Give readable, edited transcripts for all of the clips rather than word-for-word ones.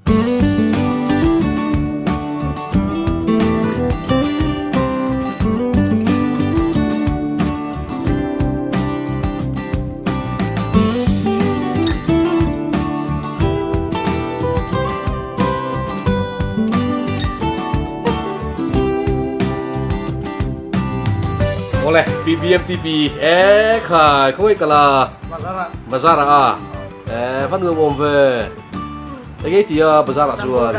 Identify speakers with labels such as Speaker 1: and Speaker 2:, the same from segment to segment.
Speaker 1: Awle BBMTP e khai khawi kala bazar a e van nuam awm ve enge tia bazar ah chuan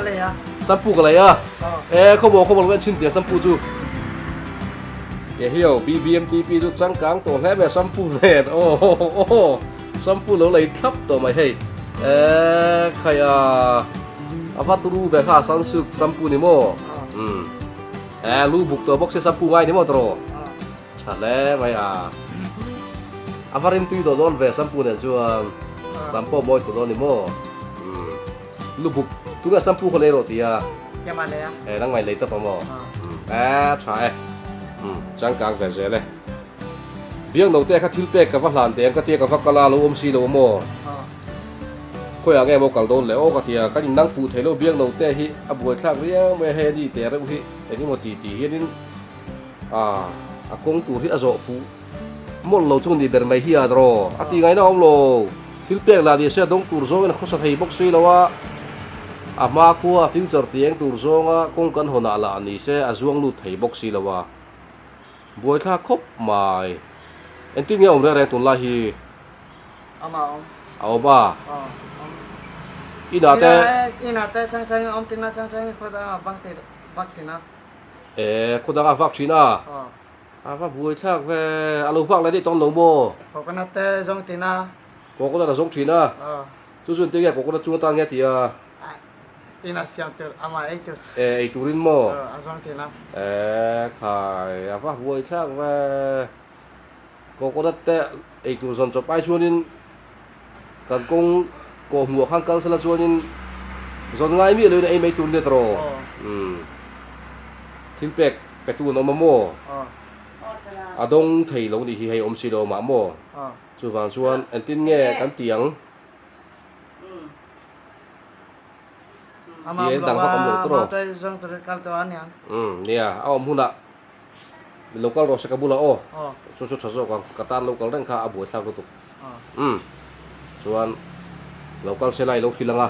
Speaker 1: sampu ka lei a e khawmaw khawmaw lo en chhin tia sampu chu e hiu BBMTP chu changkang tawh hle mai sampu nen aw aw sampu lo lei thlap tawh mai hei e khai a a va turu ve kha sunsilk sampu ni maw um e lu buk tawh bawk se sampu ngai ni maw tawh Tha hle mai a. A va rimtui dawh dawn ve Sampu nen chuan sam pawh mawi tawh dawn ni maw? Umm. Lubuk tunge Sampu khaw lei rawh ti a?
Speaker 2: Keimah lei a.
Speaker 1: Eh nangmah lei tawp a maw? Umm. Eh tha e. Umm changkang ve zel e. Biak no te kha thil pek ka va hlan teh ang ka tia ka va kal a lo awm si lo a maw? Khawiah nge maw kal dawn le aw ka tia kan innang fuh thei lo biak no te hi a buaithlak riau mai a hei a ni teh reuh hi engemaw ti ti hianin A, a kawng tur hi a zawh fuh mawlh lo chu nih ber mai hi a draw a ti ngaihna awm lo. Thil pek lah ni se a dawng tur zawngin a khawsa thei bawk si lo a, a hma khua a future ti eng tur zawnga kawng kan hawnah lah ni se a zuang lut thei bawk si lo a. Buaithlak khawp mai. Engtin nge awm reng reng tunlai hi?
Speaker 2: Ama awm.
Speaker 1: A awm a?
Speaker 2: Aw, awm.
Speaker 1: Inah te.
Speaker 2: Inah te chang changin awm tina chang changin khaw dangah bang te bak tina.
Speaker 1: E, khaw dang a vak thin a. A va buai thlak ve, a lo vak leh daih tawng lo maw?
Speaker 2: Coconut te zawng thin a.
Speaker 1: Coconut a zawng thin a. Chu chu engtin nge coconut chung atan nge ti a?
Speaker 2: In a siam tur, amah ei tur.
Speaker 1: E, ei turin maw?
Speaker 2: A zawng thin a.
Speaker 1: E, khai, a va buai thlak ve. Coconut te ei tur zawn chawp ai chuanin kan kawng kawh hmuh ah khan kal sela chuanin zawn ngai miah loin a ei mai tur nia tawh umm thil pek pe tu an awm a maw a dawng thei lo nih hi hei awm si lo mah maw chuvang chuan engtin nge kan tih ang
Speaker 2: tih en dang vak awm lo tawh umm
Speaker 1: nia a awm hunah Local rawh se ka bulah aw. Chu chu tha zawk ang. Ka tan local reng kha a buaithlak lutuk. Umm. Chuan local se lai lo hrilh ang a.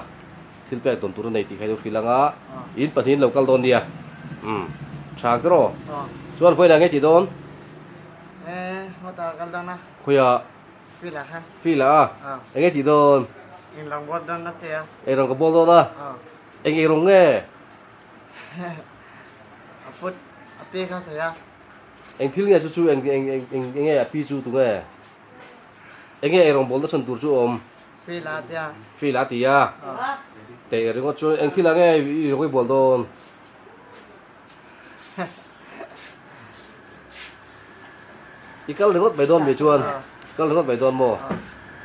Speaker 1: Thil pek dawn tur a nei tih kha i lo hrilh ang a. In pahnihin local dawn nia. Umm. Tha ang tiraw? Chuan vawiinah nge tih dawn?
Speaker 2: Eh, hawtah kal dawn a.
Speaker 1: Khawiah?
Speaker 2: Field ah khan.
Speaker 1: Field ah a? Eng nge tih dawn?
Speaker 2: Eng rawng bawl dawn a tia.
Speaker 1: Eng rawng ka bawl dawn a? Eng ei rawng nge?
Speaker 2: A put a pi kha sawi a.
Speaker 1: Eng thil nge chu chu eng eng eng eng eng nge a pi chu tu nge? Eng nge eirawng bawl na chhan tur chu awm?
Speaker 2: Fil a tia.
Speaker 1: Fil a tia. Teh ringawt chu eng thil ah nge i rawng i bawl dawn? I kal ringawt mai dawn mi chuan kal ringawt mai dawn maw?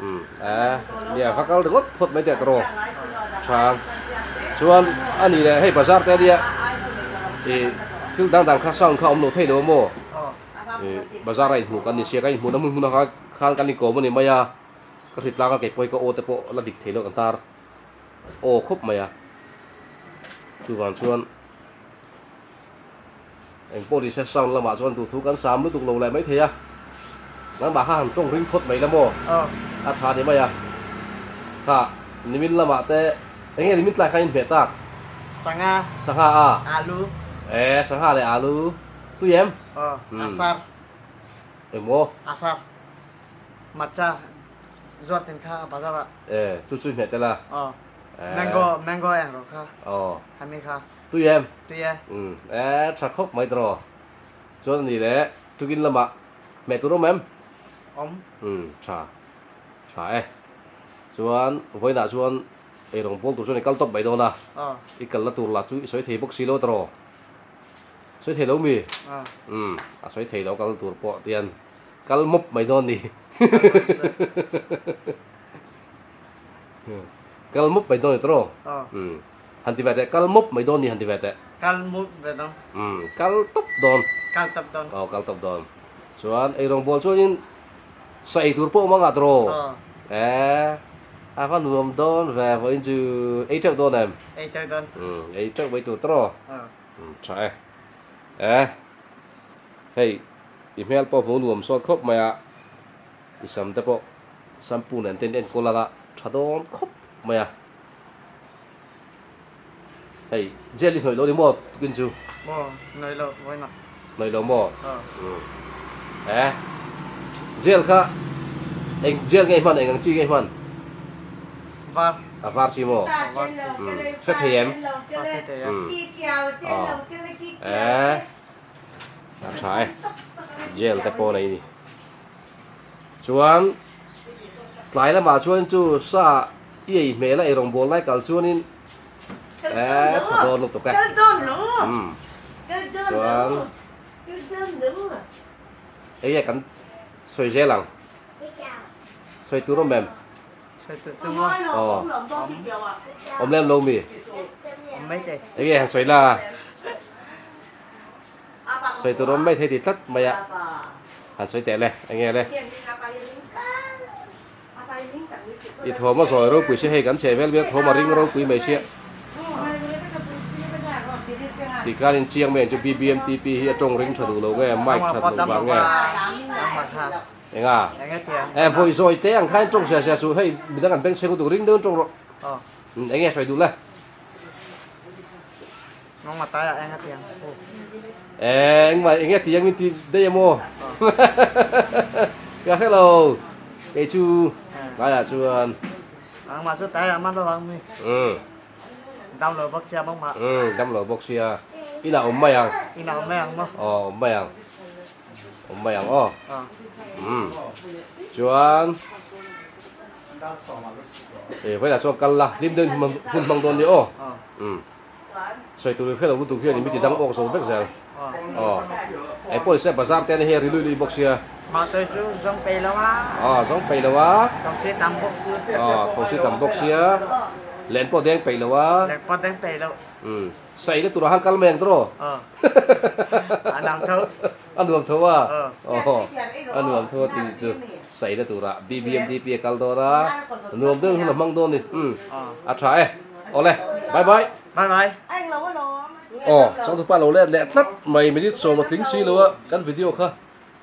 Speaker 1: Umm eh nia va kal ringawt phawt mai teh tawh chang chuan a ni leh hei bazar te ania ih thil dang dang kha sound kha awm lo thei lo maw? Ih bazar a inhmuh kan ni sia kan inhmuh na hmun hmun ah khan kan inkawm a ni mai a ka hritlang a keipawh hi ka aw te pawh la dik thei lo kan tar aw khawp mai a chuvang chuan. Eng pawh ni se sound lamah chuan duhthu kan sam lutuk lo leh maithei a, nangmah kha han tawng ring phawt mai la maw? A tha ni mai a, kha nimin lamah te eng nge nimin tlai kha in hmeh tak?
Speaker 2: Sangha.
Speaker 1: Sangha a?
Speaker 2: Alu.
Speaker 1: E, sangha leh alu tui em?
Speaker 2: Aw, asar.
Speaker 1: Eng maw?
Speaker 2: Asar. Marcha zuar tin kha bazar ah.
Speaker 1: E, chu chu i hmeh tel a?
Speaker 2: Aw. Mango, mango eng rawh kha.
Speaker 1: Aw.
Speaker 2: Hami kha.
Speaker 1: Tui em?
Speaker 2: Tui e.
Speaker 1: Umm e tha khawp mai tawh. Chuan ani leh tukin lamah hmeh tur awm em?
Speaker 2: Awm.
Speaker 1: Umm tha. Tha e. Chuan vawiinah chuan eirawng pawl tur chuan i kal tawp mai dawn a.
Speaker 2: Aw.
Speaker 1: I kalna tur lah chu i sawi thei bawk si lo tawh. Sawi thei lo mi?
Speaker 2: Aw.
Speaker 1: Umm a sawi thei lo kal tur pawh tian kal mawp mai dawn ni. Kal mawp mai dawn ni tawh.
Speaker 2: Aw.
Speaker 1: Umm. Han ti ve teh, kal mawp mai dawn ni han ti ve teh.
Speaker 2: Kal mawp ve dawn.
Speaker 1: Umm, kal tawp dawn.
Speaker 2: Kal tawp dawn.
Speaker 1: Aw, kal tawp dawn. Chuan eirawng bawl chuanin sa ei tur pawh awm ang ah tawh.
Speaker 2: Aw.
Speaker 1: Eh. A va nuam dawn ve vawiin chu ei teuh dawn em?
Speaker 2: Ei teuh dawn.
Speaker 1: Umm ei teuh mai tur tawh. Umm tha e. Eh hei i hmel pawh hmuh nuam sawt khawp mai a, i sam te pawh shampoo nen te in enkawl a tha dawn khawp mai a. Hei gel i hnawih lo ni maw tukin chu?
Speaker 2: Maw hnawih lo vawiin ah.
Speaker 1: Hnawih lo maw? Eh gel kha eng gel nge i hman eng ang chi nge i hman?
Speaker 2: Var.
Speaker 1: A var chi maw?
Speaker 2: A var chi.
Speaker 1: Hre thei em?
Speaker 2: A hre thei em.
Speaker 1: Eh a tha e gel te pawh nei ni. Chuan tlai lamah chuan chu sa i ei hmel a ei rawngbâwl lai kal chuanin eh tha dawn lutuk e. Umm chuan enge kan sawi zel ang sawi tur awm em? Aw awm lem lo mi? Enge han sawi la? Sawi tur awm mai thei ti tlat mai a, han sawi teh le, enge le. I thawm a zawi ropui sia hei kan chheh vel vel thawm a ring ropui mai sia. Tikhan in chiang mai ang chu BBMTP hi a tawng ring tha duh lo nge mic that loh vang nge. Enga? Eh vawi zawi te ang khan tawng sia sia chu hei midang an beng chheng lutuk ring deuhin tawng rawh. Enge sawi duh le.
Speaker 2: Nangmah tai ah eng a tiang u.
Speaker 1: Engmah eng a tiang min ti daih emaw? Ka hre lo. Kei chu tlaiah chuan.
Speaker 2: Nangmah chu tai ah man lo ang mi. Dam lo bawk sia bawk mah.
Speaker 1: Dam lo bawk sia. Inah awm mai ang.
Speaker 2: Inah awm mai ang maw?
Speaker 1: Aw awm mai ang. Awm mai ang aw. Chuan. E vawilah chuan kal la hlim deuhin hun hmang dawn nia aw. Sawi tur hre lo lutuk hian mi ti dang awk zo vek zel. Aw. Eng pawh nise bazar te hi a ri lui lui bawk sia.
Speaker 2: Mahte chu zawng peih lo a.
Speaker 1: Aw zawng peih lo a.
Speaker 2: Thawmsi tam bawk sia.
Speaker 1: Aw thawmsi tam bawk sia. Len pawh deng peih lo a.
Speaker 2: Len pawh deng peih lo.
Speaker 1: Umm. Saih na turah khan kal mai ang tawh.
Speaker 2: Aw. A nuam tho.
Speaker 1: A nuam tho a. Aw. A nuam tho a tih chu. Saih na turah BBMDP a kal dawn a. Nuam deuh hun a hmang dawn ni. Umm. A tha e. Awle. Bye bye.
Speaker 2: Bye bye.
Speaker 1: Aw, changtupa lo let leh tlat mai minute sawm a tling si lo a kan video kha.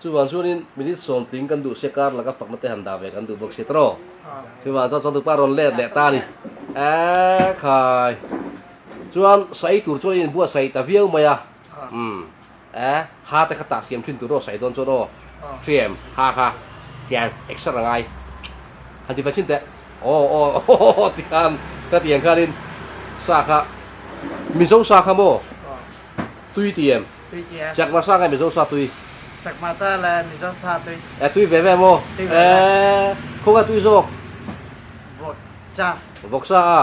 Speaker 1: Chuvang chuanin minute sawm tling kan duh sia kar laka fakna te han dah ve kan duh bawk si tawh. Chuvang chuan changtupa rawn let leh ta a ni. Eee khai. Chuan sawi tur chuan a inbuatsaih ta viau mai a. Umm. Eee ha te kha tah thiam thin tur aw sawi dawn chuan aw. Hriam ha kha tiang exer a ngai. Han ti ve thin teh. Aw aw aw ti khan ka ti ang khanin sa kha Mizo sa kha maw tui ti em?
Speaker 2: Tui ti em?
Speaker 1: Chakma sa nge Mizo sa tui?
Speaker 2: Chakma ta le Mizo sa tui.
Speaker 1: E tui ve ve maw?
Speaker 2: Tui ve ve.
Speaker 1: E khawnge tui zawk?
Speaker 2: Vawksa.
Speaker 1: Vawksa a?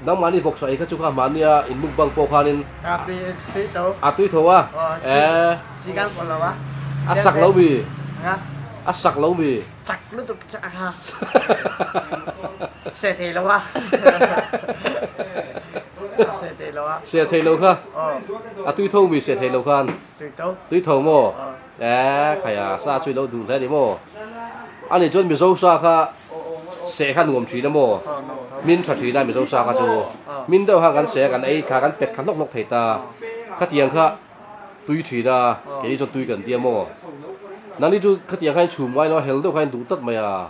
Speaker 1: Nangmahni vawksa ei kha chu kha mahnia in mukbang pawh khanin.
Speaker 2: A tui tui tho.
Speaker 1: A tui tho a?
Speaker 2: E. Chi kan pawh lo a.
Speaker 1: A sak lo mi?
Speaker 2: Nga.
Speaker 1: A sak lo mi?
Speaker 2: Chak lutuk chak a. Seh thei lo a. Seh thei lo a.
Speaker 1: Seh thei lo kha? A tui tho mi seh thei lo khan?
Speaker 2: Tui tho.
Speaker 1: Tui tho maw? E khaia sa chu i lo duh hle ni maw? Ani chuan Mizo sa kha seh kha nuam thin a maw? Min tha thin a Mizo sa kha chu. Min deuh khan kan seh a kan ei thla kan pet thla hlawk hlawk thei ta. Khatiang kha tui thin a, keini chuan tui kan tia maw? Nangni chu khatiang kha in chhum ngai lo a, hel deuh kha in duh tlat mai a.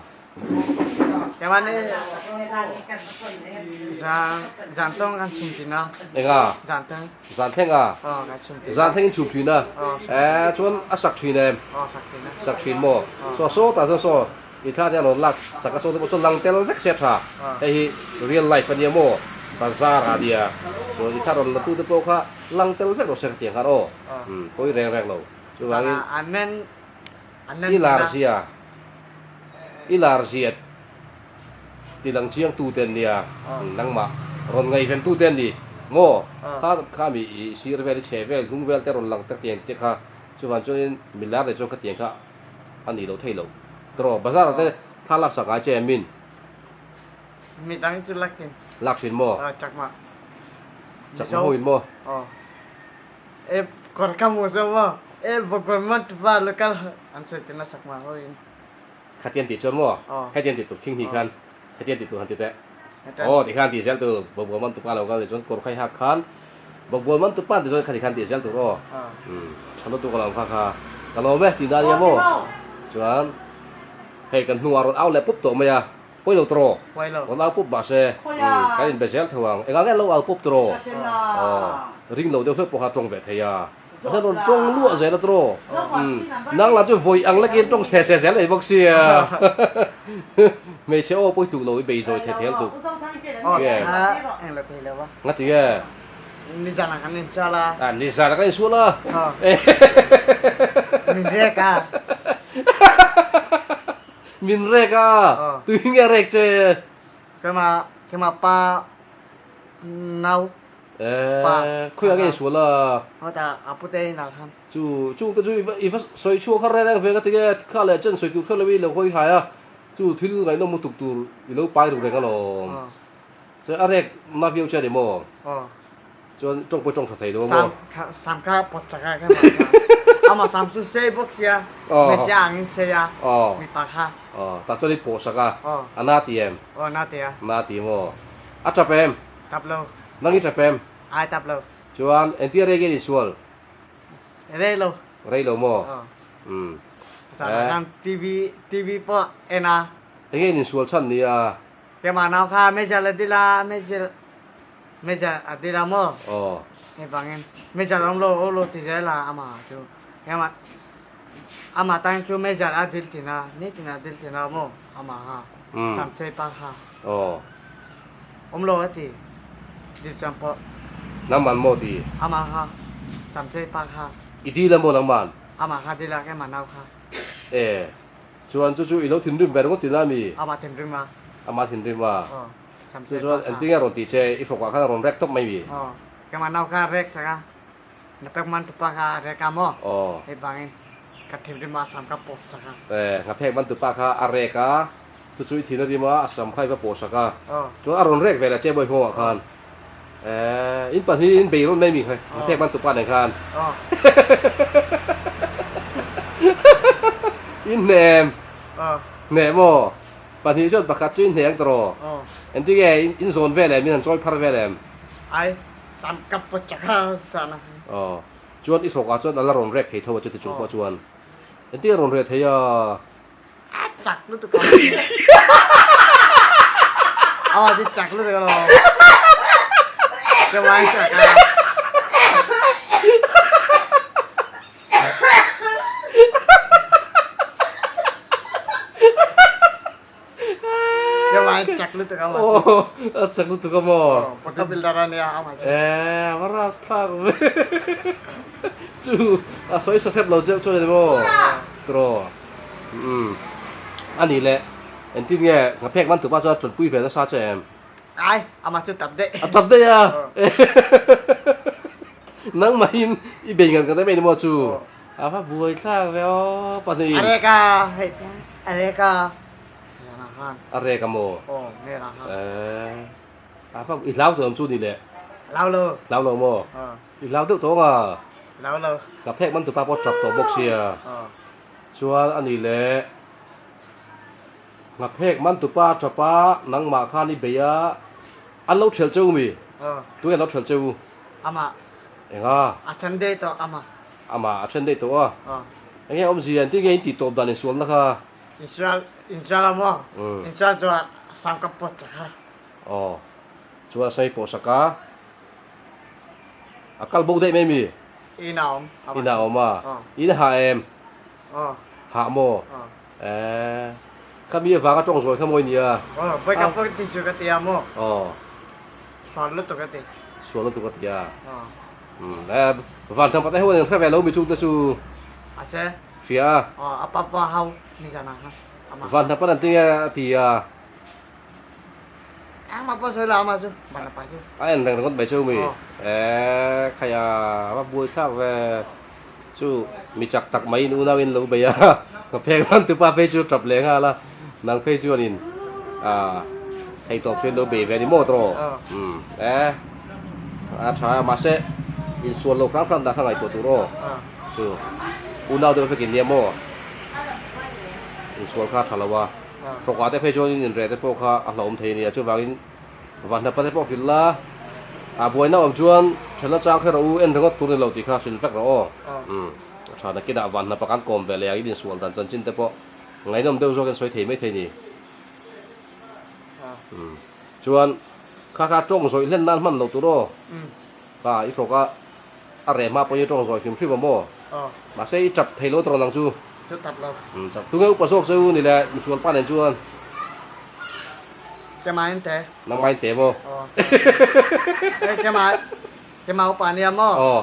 Speaker 2: Zan tawng kan chhum thin a.
Speaker 1: Enga?
Speaker 2: Zan tawng.
Speaker 1: Zan thleng a?
Speaker 2: Aw kan chhum thin.
Speaker 1: Zan thleng in chhum thin a?
Speaker 2: Aw.
Speaker 1: Eh chuan a sak thin em?
Speaker 2: Aw sak thin a.
Speaker 1: Sak thin maw? Saw sawtah chuan saw i thla te a rawn lak sak a saw te pawh chuan lang tel vek se a tha. Hei hi real life a nia maw? Bazar ah nia. Chuan i thla rawn la tu te pawh kha lang tel vek lo se ka tiang khan aw. Umm pawi reng reng lo. Chuvangin. I lar zia. I lar zia ti lang chiang tu te an nia, nangmah rawn ngaihven tu te an ni maw? Kha kha mi i sir vel i chhe vel hnung vel te rawn lang tak tiang te kha chuvan chuanin mi lar leh chuan kha tiang kha a ni lo thei lo tawh bazar ah te thla lak sak ngai che em min?
Speaker 2: Mi dang chu lak tin.
Speaker 1: Lak thin maw?
Speaker 2: Chakma.
Speaker 1: Chakma ho in maw?
Speaker 2: Aw. E kawr ka hmu zo maw? E vawkawr man tupa local an sawi tina chakma ho in.
Speaker 1: Khatian tih chuan maw? Hetiang tih tur khing hnih khan hetiang tih tur han ti teh. Aw tikhan tih zel tur Bawkbawn man tupa lo kal nih chuan kawr khai hak khan Bawkbawn man tupa tih chuan khati khan tih zel tur aw. Tha lutuk alawm kha kha ka lawm e tih dan nia maw? Chuan hei kan hnungah rawn au leh pup tawh mai a, pawi lo tawh rawn au pup mahse kan inbe zel tho ang. Engah nge an lo au pup tawh? Aw ring lo deuh hleuh pawh kha a tawng ve thei a. Pathian rawn tawng luah zel a tawh. Nang lah chu vawi ang lekin tawng se se zel ei bawk sia. Hmeichhe aw pawi tluk lo i bei zawi thei thei ang tuk. Nga ti nge?
Speaker 2: Nizan ah kan insual a.
Speaker 1: Ah nizan ah kan insual a.
Speaker 2: Min rek a.
Speaker 1: Min rek a. Tui nge rek che?
Speaker 2: Kema kema pa nau.
Speaker 1: Eh, khawi ah nge sual a?
Speaker 2: Hawtah a pute in ah khan.
Speaker 1: Chu, chung te chu i va sawi chhuak har reng reng ve ka ti nge, kha leh chen sawi tur hriat lo i lo hawi hai a, chu thil ngaihnawm lutuk tur i lo pai ru reng alawm. Chuan a rek na viau che a ni maw? Chuan tawng pawh i tawng tha thei lo a maw?
Speaker 2: Sam kha pawt chak a, amah sam chu sei bawk sia, hmeichhia angin sei a, mipa kha.
Speaker 1: Tah chuan i pawh sak a, a na ti em?
Speaker 2: Aw, na ti a.
Speaker 1: Na ti maw? A tap em?
Speaker 2: Tap lo.
Speaker 1: Nang i tap em?
Speaker 2: Ai tap lo.
Speaker 1: Chuan entir rei nge ni sual?
Speaker 2: Rei lo.
Speaker 1: Rei lo maw?
Speaker 2: Aw.
Speaker 1: Umm.
Speaker 2: Zan ah khan TV TV pawh en a.
Speaker 1: Enge in insual chhan ni a?
Speaker 2: Keimah nau kha meizial a dil a, meizial meizial a dil a maw?
Speaker 1: Aw.
Speaker 2: Hei vangin meizial awm lo aw lo ti zel a amah chu. Keimah amah tan chu meizial a dil tina, nitin a dil tina maw amah kha. Samchei pa kha.
Speaker 1: Aw.
Speaker 2: Awm lo a ti. Dil chuan pawh.
Speaker 1: Nangman maw ti?
Speaker 2: Amah kha. Samchei pa kha.
Speaker 1: I dil a maw nangman?
Speaker 2: Amah kha dil a keimah nau kha.
Speaker 1: E. Chuan chu chu i lo thinrim ve ringawt tina mi?
Speaker 2: Amah thinrim a.
Speaker 1: Amah thinrim a.
Speaker 2: Aw. Samchei pa kha.
Speaker 1: Chu chuan engtin nge a rawn tih che? I hrawkah khan a rawn rek tawp mai mi?
Speaker 2: Aw. Keimah nau kha rek sak a. Na pek man tupa kha a rek a maw?
Speaker 1: Aw.
Speaker 2: Hei vangin ka thinrim a sam ka pawp chak a.
Speaker 1: E. Ngaphek man tupa kha a rek a. Chu chu i thin a rim a, a sam kha i va pawh sak a. Chuan a rawn rek ve leh che bawi nghawngah khan. Eh, in pahnih in bei rawn mai mi kha, a phek man tupa nen khan. In hneh em? Hneh maw? Pahnih chuan pakhat chu in hneh ang tawh rawh. Engtin nge in zawn vel em, in han chawi phar vel em?
Speaker 2: Ai, sam ka pawt chak a, sana.
Speaker 1: Aw, chuan i hrawkah chuan a la rawn rek thei tho a chuti chung pawh chuan. Engtin nge a rawn reh thei a?
Speaker 2: A chak lutuk a Aw chu chak lutuk a lo. Ka vai chak a. Ka vai chak lutuk a ma.
Speaker 1: Oh, a chak lutuk a maw?
Speaker 2: Body builder a nia a ma.
Speaker 1: Eh, va rat thlak ve. Chu a sawi sa hrep lo cheuh chuan a ni maw? Tiraw. Umm. A nih leh, engtin nge ngaphek man tupa chuan a ṭanpui ve nasa che em?
Speaker 2: Ai, amah chu tap daih.
Speaker 1: A tap daih a? Nangmahin i bei ngan ngan em em maw chu? A va buai thlak ve aw, pahnihin.
Speaker 2: A rek a, hei a rek a.
Speaker 1: A rek a maw?
Speaker 2: Aw, nge la kha.
Speaker 1: Eh, a va i hlau tawh em chu ni leh?
Speaker 2: Hlau lo.
Speaker 1: Hlau lo maw?
Speaker 2: Aw.
Speaker 1: I hlau deuh tawh ang a?
Speaker 2: Hlau lo.
Speaker 1: Ngaphek man tupa pawh tap tawh bawk sia.
Speaker 2: Aw.
Speaker 1: Chuan a ni leh, Nghaphek man tupa tapa nangmah khan i bei a, an lo ṭhelh che u mi? Tunge an lo ṭhelh che u?
Speaker 2: Amah.
Speaker 1: Enga?
Speaker 2: A ṭhen daih tawh amah.
Speaker 1: Amah a ṭhen daih tawh a? Enge awmzia engtin nge in tih tawp dan insualna kha?
Speaker 2: Insual, insual a maw? Insual chu a sam ka pawt sak a.
Speaker 1: Aw, chuan a sawi pawh sak a. A kal bo daih mai mi?
Speaker 2: In a awm.
Speaker 1: In a awm a. In a hah em?
Speaker 2: Aw.
Speaker 1: Hah maw?
Speaker 2: Aw.
Speaker 1: Eh, kha mi avanga tawng zawi kha mawi nia.
Speaker 2: Aw, vawi ka pawh ti chu ka ti a maw?
Speaker 1: Aw.
Speaker 2: Sual lutuk a ti.
Speaker 1: Sual lutuk a ti a.
Speaker 2: Aw.
Speaker 1: Umm, eh, van thang pate ho an hre ve lo mi chung te chu.
Speaker 2: A se.
Speaker 1: Hria a.
Speaker 2: Aw, a pa pa hau ni zan ah khan.
Speaker 1: Van thang pat an ti nge a ti a.
Speaker 2: Engmah pawh sawi lo amah chu, van a pa chu.
Speaker 1: A en reng ringawt mai chu mi. Eh, khaia va buai thlak ve. Chu mi chak tak mai in unau in lo bei a, ka pheng ran tupa phei chu tap leh nghal a, nang phei chuan in ah thei tawp chu in lo bei ve a ni maw tawh? Umm eh a tha a mahse insual lo hrang hrang dah kha ngaihtuah tur aw chu unau deuh vek in nia maw? Insual kha a tha lo a. Hrawkah te phei chuan in inreh te pawh kha a hlauhawm thei a nia. Chuvangin Vahnapa te pawh hrilh la, a buaina awm chuan thenna chang kher rawh u, en ringawt tur ni lo tih kha hrilh vek rawh aw. Umm a tha nakinah Vahnapa kan kawm ve leh ang in insual dan chanchin te pawh ngaihnawm deuh zawkin sawi thei mai thei ni. Umm chuan kha kha tawng zawih hlen nan hman lo tur aw. Kha i hrawk a a reh hma pawhin i tawng zawih hrim hrim a maw? Mahse i tap thei lo tawh nang chu.
Speaker 2: Chu tap lo.
Speaker 1: Umm tap. Tunge upa zawk che u ni le misual pa nen chuan.
Speaker 2: Kema in te.
Speaker 1: Nangmah in te maw?
Speaker 2: Aw. Hei kema kema upa nia maw?
Speaker 1: Aw.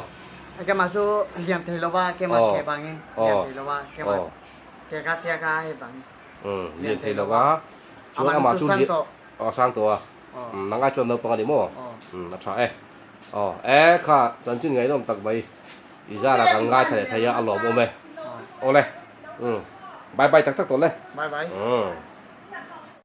Speaker 2: Kema chu lian thei lo va kema ke bangin lian thei lo va kema te ka te ka hei bang.
Speaker 1: Umm lian thei lo va. Chuan amah chu lian. Aw sang tawh a. Umm nang ai chuan naupang a ni maw? Umm a tha e. Aw e kha chanchin ngaihnawm tak mai i zara kan ngaithla leh thei a a lawmawm e. Awle. Umm bye bye tak tak tawh le.
Speaker 2: Bye bye.
Speaker 1: Umm.